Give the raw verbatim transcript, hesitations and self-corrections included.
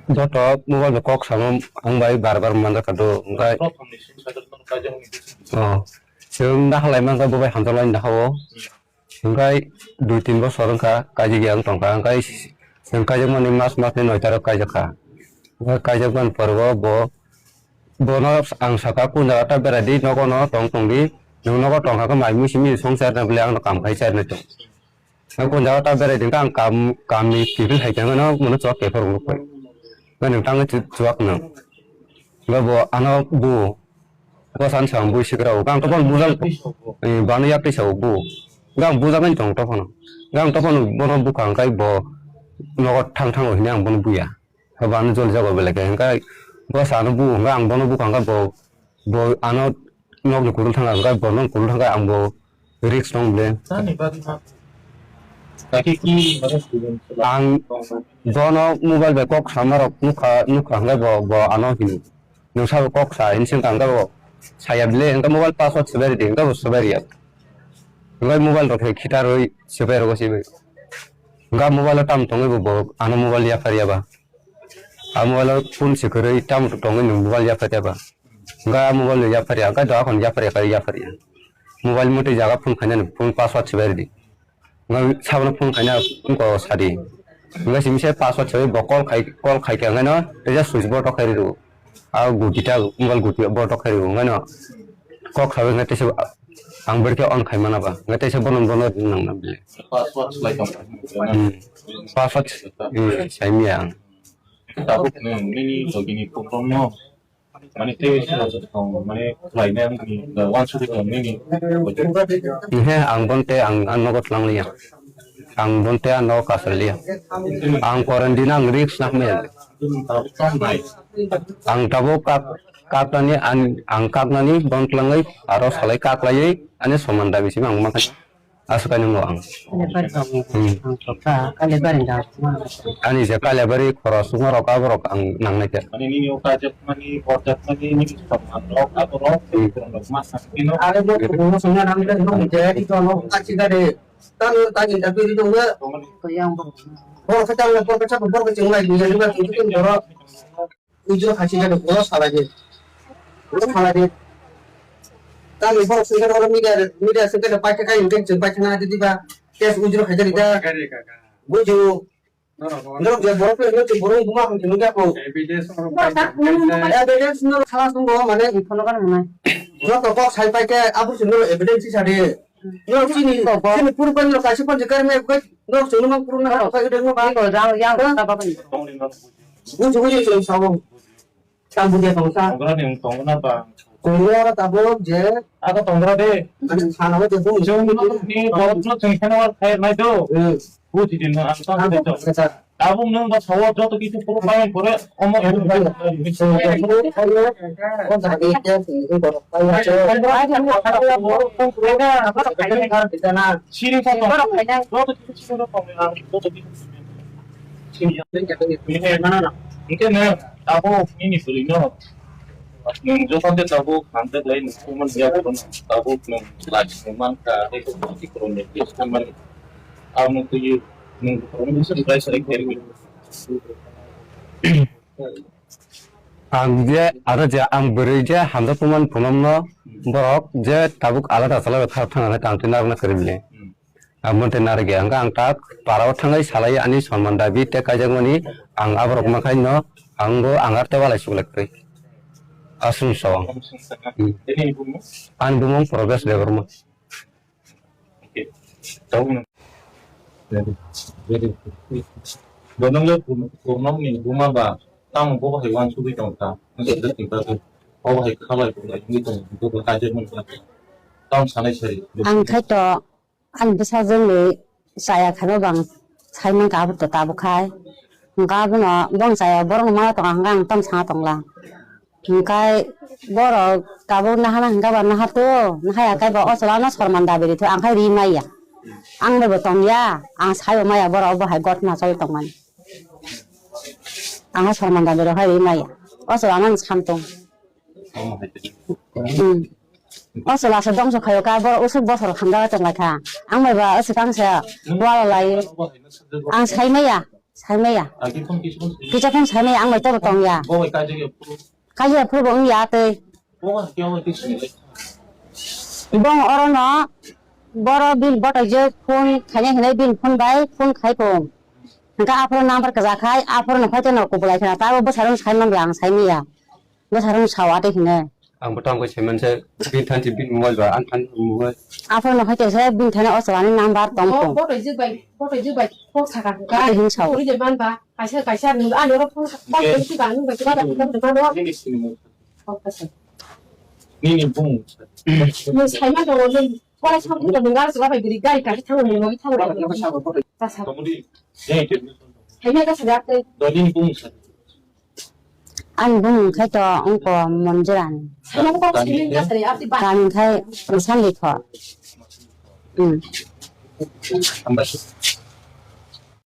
Joto mobile bai kok samo ang bai bar bar manjak kha do, hwnkhe. Prothom ni simi sajak no kaijakmani bising. Oh. Chwng da halai mankha bo bai hamjak lai da hao. Hwnkhe dui tin bosor wngkha kaijak ya wng tongkha, hwnkhe chwng kaijakmani mas mas ni noi tarok kaijak kha. Hwnkhe kaijakmani pore o bo, bono ang sakha, "Kung jaga ta berai di, nogo no tong tong di, nwng nogo tong kha khe mai mui simi song charna bwle ang no kam khai charna tong." Ang kung jaga ta berai di, ang kam, kam ni kiphil hai khe ang no mono chok kephar rok pai. Nwng tang chu-, chuak no. Bo ano bu Bwsani samung bui sikra o, ang tophano bujak, eh, bano yak tisa o bu. Ang bujak nai tong tophano. Ang tophano bono bukha hwnkhe bo nogo thang thang o hinwi ang bono buya. Bo ano joli jago belai khe hwnkhe bwsano bu hwnkhe ang bono bukha hwnkhe bo, bo ano nokni kutung thangkha hwnkhe bo nokni kutung thangkhe ang bo risk tong ble. Tani bagwi ma. Kaki ki mane student. Ang bono mobile bai kok sama rok nukha, nukha hwnkhe bo, bo ano hino. Nwng sabo kok sa, hini sengkha hwnkhe bo saya bile, hwnkhe mobile password swbai ridi, hwnkhe bo swbai riya. Hwnkhe mobile rok khe khitarwi swbai rogo se bai. Hwnkhe mobile o tamo tongwi bo, bo ano mobile yaphar ya ba. A mobile o phone se kwrwi tamo tongwi nwng mobile yaphar ya ba. Hwnkhe a mobile no yaphar ya, hwnkhe doa khon yaphar ya, yaphar ya. Mobile motwi jaga phone khainani phone password swbai ridi. Nang sabno phone khaina wngkha sadi. Nang simi se password sawi bo call khai, call khai khe nang no teisa switch board rok khai rw. A guti ta mobile guti board rok khai rw nang no. Kok sawi nang teisa ang berke on khai mana ba. Nang teisa bono bono nang na bile. Password slai tong. Hmm. Password, hmm, sai miya ang. Tabuk nini logini program no. Mane tei mane khlainai wngkha ni, uansugwi tong nini. He, ang bonte ang, ang nogo tlang liya. Ang bonte ang nogo kasar liya. Ang quarantine ang risk nak mel. Ang tabuk kak, kaknani ang, ang kaknani bon tlangwi aro salai kaklaiwi ani soman dabi simi ang makai. Aswk ani mo ang. Kalebari tongo. Hmm. Ang chokha, Kalebari da. Ani je Kalebari khorok sukma rok abo rok ang nangnai khe. Mane nini o kaijakmani, borjakmani, nini samung rok, abo rok, hmm, rok ma sakino. Are bo kubuno songna nang le no je ito no kachi gade. Tang tang interview ri dong le. Yang bo. Bor khe tang le bor khe chak bor khe cheng lai ni ya ni ba tu tu boro. Ujro khachi jani ulo salai di. Ulo salai di. Tang ni borok sengkhe oro media, media sengkhe paikha kai hwnkhe chwng paikha na di ba. Case ujro khaijani da. Bujo. Norok je borok le chwng borok buma hwn chwng ya ko. Evidence norok paikha. Evidence norok khalas nungo mane. Phone kan mwnai. Joto kok sai paikhe aboni chwng norok evidence sadi. Norok chini, chini purban norok kaisa pon jikar me kai norok chwng nang purun na kai de no ba. Ko jang yang ta ba. Bujo bujo chwng sabo. Tang bujo tong sa. Tongra ni tong na ba. Tongra tabok je. Ako tongra de. Ani thana o je bu. Chwng ni borok no chwng khana wa khai nai do. Hmm. Buji din no ang tong de to. Tabuk nwng ba sawo joto kichu puro payan pore omo. Siri sa tong. Joto kichu siri sa tong. Siri. Hingke na tabuk nini bwrwi no. Nwng joto de tabuk hamjak lai nwng suman ya tabuk nwng lachini man ka tei tabuk tikro ni tei suman. Ang twi nwng twi sa twi sa. Ang je, aro je, ang bwrwi je hamjak tongmani phunukno borok je tabuk alada chalai kharap thangna tang twi narwkna kwrwi bini. Ang mote narwkya, hwnkhe ang tak parao thangwi salai ani sonman dabi tei kaijakmani ang aborok mankhaino ang bo ang ar tei walai suklai kwrwi. Aswk sao ang. Hmm. Ani bumung Probes Debbarma. Bonong le purnong ni buma ba tamo bo hai wan sugui tong ta. Bo hai khalai bo hai tong bo hai je mun ta. Tamo sanai sari. Ang khai to ani bwsajwk ni chaya khaima bang sai mankha abo to tabuk khai. Hwnkhe abono bong chaya borok no ma tong ang tamo sana tongla. Hingkai borok tabuk nahana hingka ba naharto, nahaya kai ba o chwla no sorman dabi ritho, ang khai ri maya. Ang bai bo tongya, ang sai bo maya borok bo hai gotna choli tongmani. Ang hai sorman dabi rok hai ri maya. O chwla no sam tong. Hmm. O chwla se dongso khayo ka borok usuk bosor khamjak tong lai kha. Ang bai ba usuk ang se wala lai. Ang sai maya. Saimaya. Agi phone kisa phone sini. Kisa phone saimaya, ang bai tabo tongya. Bo bai kaijak ya phone. Kaijak ya phone bo wngya tei. Bo bai kya bai kisa sini. Bong orono, boro bini botoijak phone khaina hinwi bini phone bai phone khai phone. Hingke aphuru number kwchak khai, aphuru no hoite no kubulai khna, tabo bwsarok sai manliya ang saimaya. Bwsarok sao atwi hino. Ang bo tamo khe saimanse, bini thanchi bini mobile ba, ang thanchi mobile. Aphuru no hoite se bini thani o chwlani number tong tong. Botoijak bai, botoijak bai, kok sakha. Atwi hin sao. Puri de man ba, kaisa, kaisa, nung, ani oro phone sa, phone sa, phone sa, nung bai, ba, ba, ba, ba, ba. Nini sini mo. Kok kasa. Nini bung. Nung sai ma tongo, nung, pora sa, phone sa, nung, ara sa, bai, biri, gari, gari, thango, nung, thango. Kasa. Tomodi, eh, ke. Hai ma kasa, ya, te. Doni bung sa. Ani bumung khai to wngkha Monjurani. Kami khai Sanlikho. Hmm. Hambai.